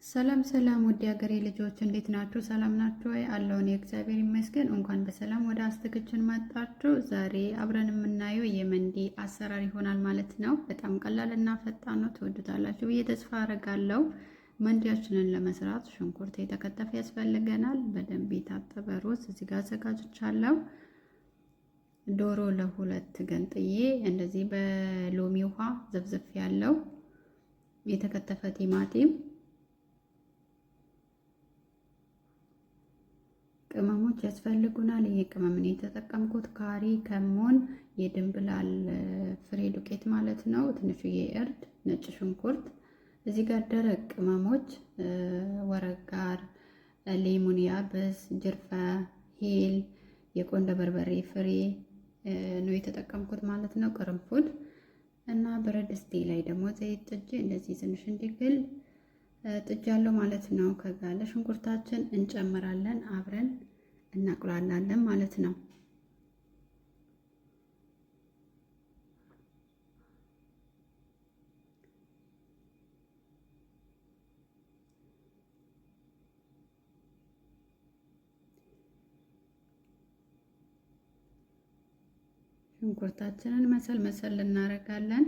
ሰላም ሰላም ውድ የሀገሬ ልጆች እንዴት ናችሁ? ሰላም ናችሁ ወይ? አለውን የእግዚአብሔር ይመስገን። እንኳን በሰላም ወደ አስትክችን መጣችሁ። ዛሬ አብረን የምናየው የመንዲ አሰራር ይሆናል ማለት ነው። በጣም ቀላል እና ፈጣን ነው። ትወዱታላችሁ ብዬ ተስፋ አረጋለሁ። መንዲያችንን ለመስራት ሽንኩርት የተከተፈ ያስፈልገናል። በደንብ የታጠበ ሩዝ እዚህ ጋር አዘጋጅቻለሁ። ዶሮ ለሁለት ገንጥዬ እንደዚህ በሎሚ ውሃ ዘፍዘፍ ያለው የተከተፈ ቲማቲም ቅመሞች ያስፈልጉናል። ይሄ ቅመም ነው የተጠቀምኩት ካሪ፣ ከሞን፣ የድንብላል ፍሬ ዱቄት ማለት ነው፣ ትንሹዬ እርድ፣ ነጭ ሽንኩርት፣ እዚህ ጋር ደረቅ ቅመሞች ወረጋር፣ ሌሙን ያብስ፣ ጅርፈ፣ ሄል፣ የቆንደ በርበሬ ፍሬ ነው የተጠቀምኩት ማለት ነው። ቅርንፉድ እና ብረት ድስቴ ላይ ደግሞ ዘይት ጥጄ እንደዚህ ትንሽ እንዲግል ጥጃለሁ ማለት ነው። ከጋለ ሽንኩርታችን እንጨምራለን አብረን እናቁላላለን ማለት ነው። ሽንኩርታችንን መሰል መሰል እናደርጋለን።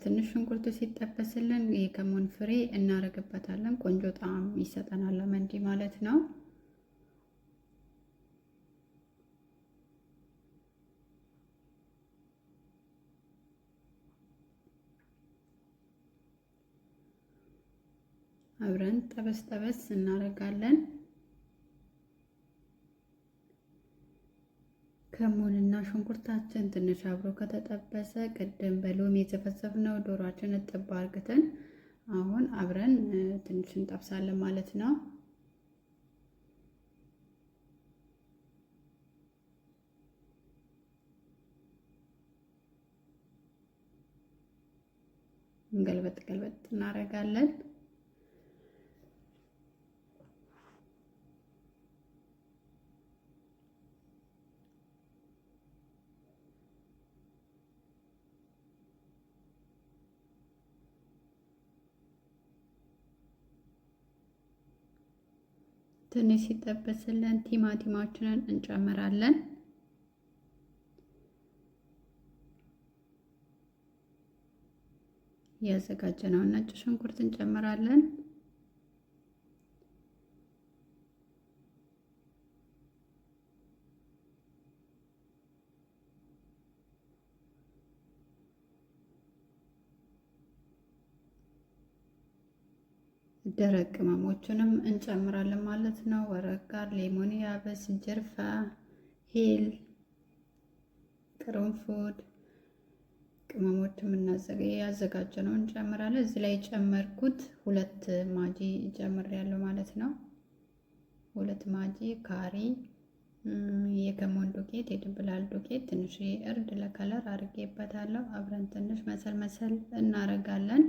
ትንሽ ሽንኩርቱ ሲጠበስልን የከሙን ፍሬ እናደርግበታለን። ቆንጆ ጣዕም ይሰጠናል ለመንዲ ማለት ነው። አብረን ጠበስ ጠበስ እናደርጋለን። ከሙንና ሽንኩርታችን ትንሽ አብሮ ከተጠበሰ ቅድም በሎሚ የዘፈዘፍነው ዶሯችን እጥብ አርግተን አሁን አብረን ትንሽ እንጠብሳለን ማለት ነው። ገልበጥ ገልበጥ እናደርጋለን። ትንሽ ሲጠበስልን ቲማቲማችንን እንጨምራለን። ያዘጋጀነውን ነጭ ሽንኩርት እንጨምራለን። ደረቅ ቅመሞቹንም እንጨምራለን ማለት ነው። ወረጋር፣ ሌሞን ያበስ፣ ጅርፋ፣ ሄል፣ ቅርንፉድ ቅመሞችም ያዘጋጀነው እንጨምራለን። እዚህ ላይ የጨመርኩት ሁለት ማጂ ጨምሬያለሁ ማለት ነው። ሁለት ማጂ ካሪ፣ የከሞን ዱቄት፣ የድንብላል ዱቄት፣ ትንሽ እርድ ለ color አድርጌበታለሁ። አብረን ትንሽ መሰል መሰል እናደርጋለን።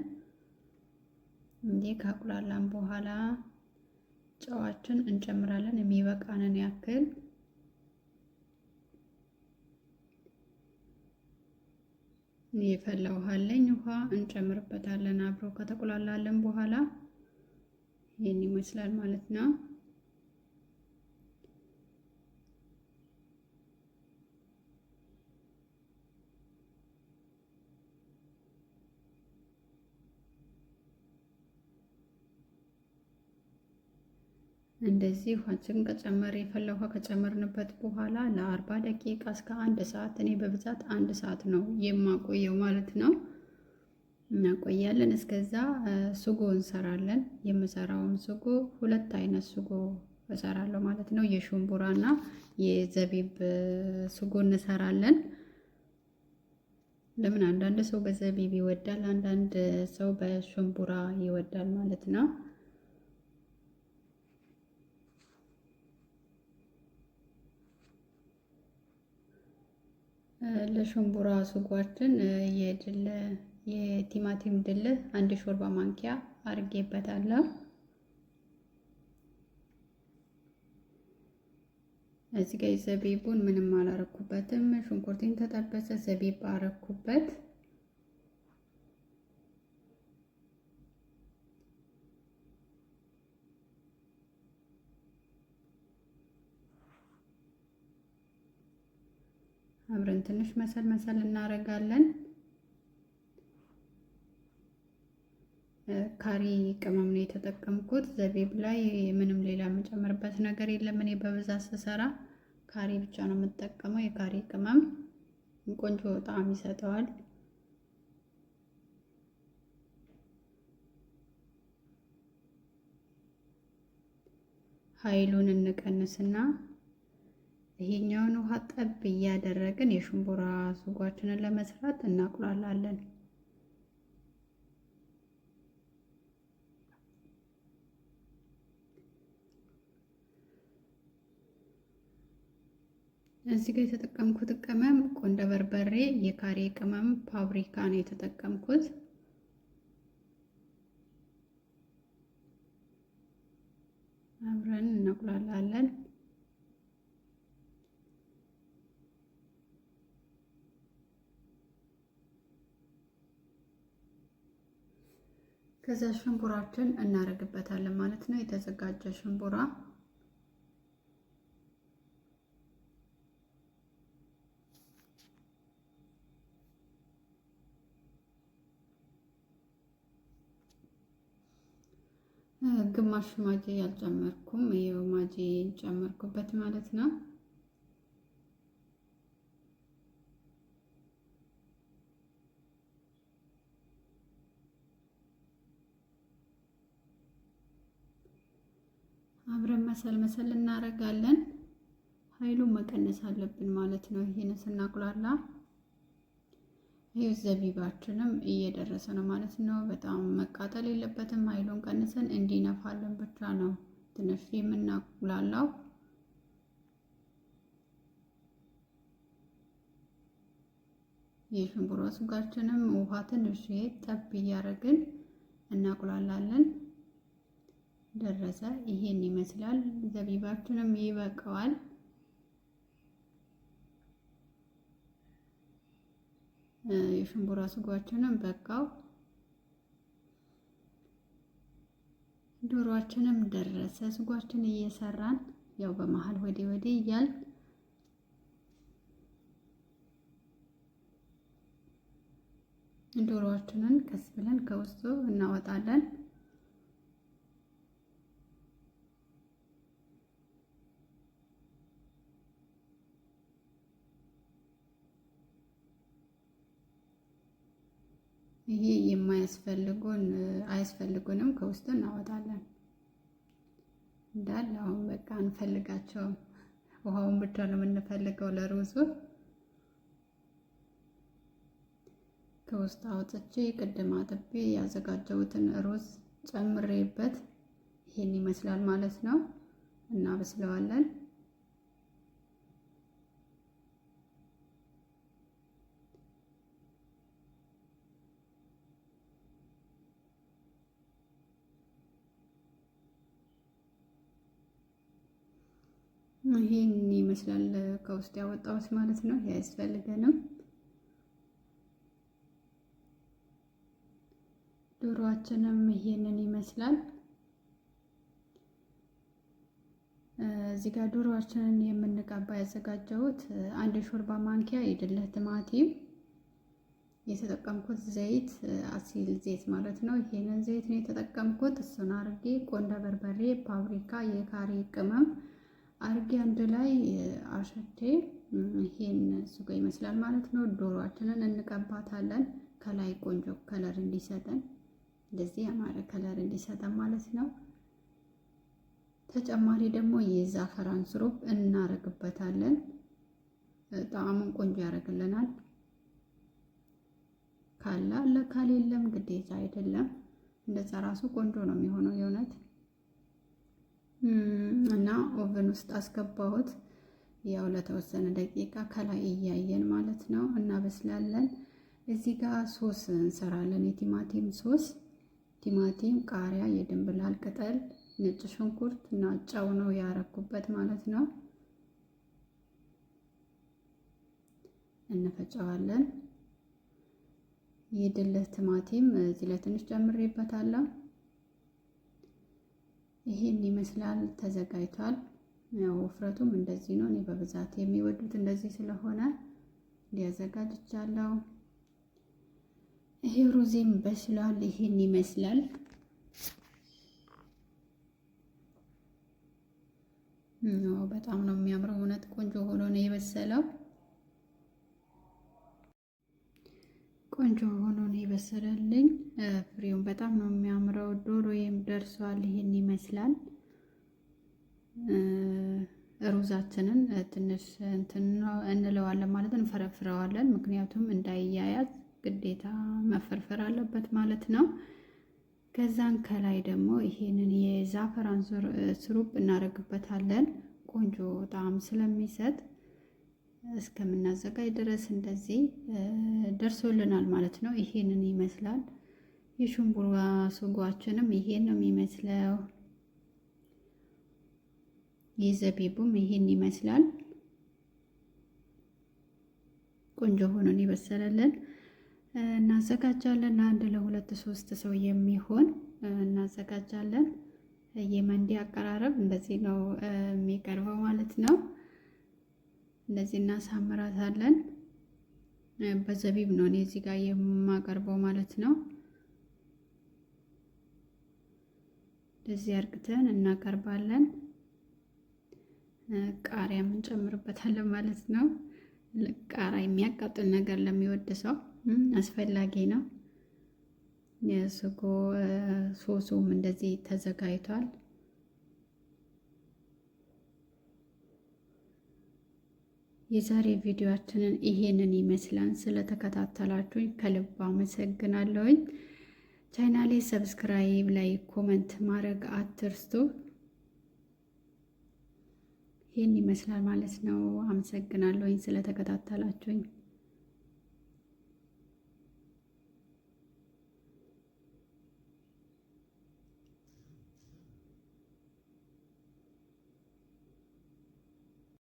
እንዲህ ካቁላላን በኋላ ጨዋችን እንጨምራለን የሚበቃንን ያክል። የፈላ ውሃ አለኝ፣ ውሃ እንጨምርበታለን። አብሮ ከተቁላላለን በኋላ ይህን ይመስላል ማለት ነው። እንደዚህ ውሃችን ከጨመር የፈላ ውሃ ከጨመርንበት በኋላ ለ40 ደቂቃ እስከ አንድ ሰዓት፣ እኔ በብዛት አንድ ሰዓት ነው የማቆየው ማለት ነው። እናቆያለን። እስከዛ ስጎ እንሰራለን። የምሰራውም ስጎ ሁለት አይነት ስጎ እሰራለሁ ማለት ነው። የሽምቡራና የዘቢብ ስጎ እንሰራለን። ለምን አንዳንድ ሰው በዘቢብ ይወዳል፣ አንዳንድ ሰው በሽምቡራ ይወዳል ማለት ነው። ለሽምቡራ ስጓችን የቲማቲም ድልህ አንድ ሾርባ ማንኪያ አድርጌበታለሁ። እዚህ ጋር ዘቢቡን ምንም አላረኩበትም። ሽንኩርቴን ተጠበሰ፣ ዘቢብ አረኩበት። አብረን ትንሽ መሰል መሰል እናደርጋለን። ካሪ ቅመም ነው የተጠቀምኩት። ዘቢብ ላይ ምንም ሌላ የምጨምርበት ነገር የለም። እኔ በብዛት ስሰራ ካሪ ብቻ ነው የምጠቀመው። የካሪ ቅመም ቆንጆ ጣዕም ይሰጠዋል። ኃይሉን እንቀንስና ይሄኛውን ውሃ ጠብ እያደረግን የሽምቡራ ሱጓችንን ለመስራት እናቁላላለን። እዚህ ጋር የተጠቀምኩት ቅመም ቆንደ በርበሬ፣ የካሬ ቅመም፣ ፓብሪካ ነው የተጠቀምኩት። አብረን እናቁላላለን። ከዛ ሽንቡራችን እናደርግበታለን ማለት ነው። የተዘጋጀ ሽንቡራ ግማሽ ማጂ አልጨመርኩም። ይኸው ማጂ ጨመርኩበት ማለት ነው። አብረን መሰል መሰል እናደርጋለን። ኃይሉን መቀነስ አለብን ማለት ነው። ይሄን ስናቁላላ ይህ ዘቢባችንም እየደረሰ ነው ማለት ነው። በጣም መቃጠል የለበትም። ኃይሉን ቀንሰን እንዲነፋለን ብቻ ነው ትንሽ የምናቁላላው። የሽምቡራ ስጋችንም ውሃ ትንሽ ጠብ እያደረግን እናቁላላለን። ደረሰ። ይሄን ይመስላል። ዘቢባችንም ይበቃዋል። የሽምቡራ ስጓችንም በቃው። ዶሯችንም ደረሰ። ስጓችን እየሰራን ያው በመሀል ወዴ ወዴ እያል ዶሮዋችንን ቀስ ብለን ከውስጡ እናወጣለን። ይሄ የማያስፈልጉን አያስፈልጉንም ከውስጡ እናወጣለን እንዳለ። አሁን በቃ አንፈልጋቸውም። ውሃውን ብቻ ነው የምንፈልገው ለሩዙ። ከውስጥ አውጥቼ ቅድም አጥቤ ያዘጋጀሁትን ሩዝ ጨምሬበት ይሄን ይመስላል ማለት ነው። እናበስለዋለን። ይሄን ይመስላል ከውስጥ ያወጣሁት ማለት ነው። ይሄ አያስፈልገንም። ዶሮአችንም ይሄንን ይመስላል። እዚህ ጋር ዶሮአችንን የምንቀባ ያዘጋጀሁት አንድ የሾርባ ማንኪያ የድልህ ቲማቲም የተጠቀምኩት ዘይት አሲል ዘይት ማለት ነው። ይሄንን ዘይት ነው የተጠቀምኩት። እሱን አርጌ ቆንደ በርበሬ፣ ፓብሪካ፣ የካሪ ቅመም አርጌ አንድ ላይ አሸቴ ይሄን ሱጎ ይመስላል ማለት ነው። ዶሮአችንን እንቀባታለን ከላይ ቆንጆ color እንዲሰጠን እንደዚህ ያማረ color እንዲሰጠን ማለት ነው። ተጨማሪ ደግሞ የዛፈራን syrup እናረግበታለን። ጣዕሙን ቆንጆ ያደርግልናል። ካለ አለ ካሌለም ግዴታ አይደለም። እንደዛ ራሱ ቆንጆ ነው የሚሆነው የእውነት እና oven ውስጥ አስገባሁት። ያው ለተወሰነ ደቂቃ ከላይ እያየን ማለት ነው እናበስላለን። እዚህ ጋር ሶስ እንሰራለን። የቲማቲም ሶስ ቲማቲም፣ ቃሪያ፣ የድንብላል ቅጠል፣ ነጭ ሽንኩርት እና ጨው ነው ያረኩበት ማለት ነው። እንፈጨዋለን። የድልህ ቲማቲም እዚህ ላይ ትንሽ ጨምሬበታለሁ። ይሄን ይመስላል ተዘጋጅቷል። ያው ውፍረቱም እንደዚህ ነው። እኔ በብዛት የሚወዱት እንደዚህ ስለሆነ እንዲያዘጋጅቻለሁ። ይሄ ሩዜም በስሏል። ይሄን ይመስላል። በጣም ነው የሚያምረው። እውነት ቆንጆ ሆኖ ነው የበሰለው። ቆንጆ ሆኖ ነው የበሰለልኝ። ፍሬውን በጣም ነው የሚያምረው። ዶሮዬም ደርሷል። ይሄን ይመስላል። ሩዛችንን ትንሽ እንትን እንለዋለን ማለት እንፈረፍረዋለን። ምክንያቱም እንዳይያያዝ ግዴታ መፈርፈር አለበት ማለት ነው። ከዛን ከላይ ደግሞ ይሄንን የዛፈራን ስሩፕ እናደርግበታለን። ቆንጆ ጣዕም ስለሚሰጥ እስከምናዘጋጅ ድረስ እንደዚህ ደርሶልናል ማለት ነው። ይሄንን ይመስላል። የሽምቡራ ስጓችንም ይሄን ነው የሚመስለው። የዘቢቡም ይሄን ይመስላል። ቆንጆ ሆኖን የበሰለልን እናዘጋጃለን። ለአንድ ለሁለት ሶስት ሰው የሚሆን እናዘጋጃለን። የመንዲ አቀራረብ እንደዚህ ነው የሚቀርበው ማለት ነው። እንደዚህ እናሳምራታለን። በዘቢብ ነው እኔ እዚህ ጋር የማቀርበው ማለት ነው። እንደዚህ አርግተን እናቀርባለን። ቃሪያም እንጨምርበታለን ማለት ነው። ቃሪያ የሚያቃጥል ነገር ለሚወድ ሰው አስፈላጊ ነው። የስጎ ሶሱም እንደዚህ ተዘጋጅቷል። የዛሬ ቪዲዮአችንን ይሄንን ይመስላል። ስለተከታተላችሁኝ ከልብ አመሰግናለሁኝ። ቻናሌ subscribe፣ like comment ማድረግ አትርሱ። ይህን ይመስላል ማለት ነው። አመሰግናለሁኝ ስለተከታተላችሁኝ።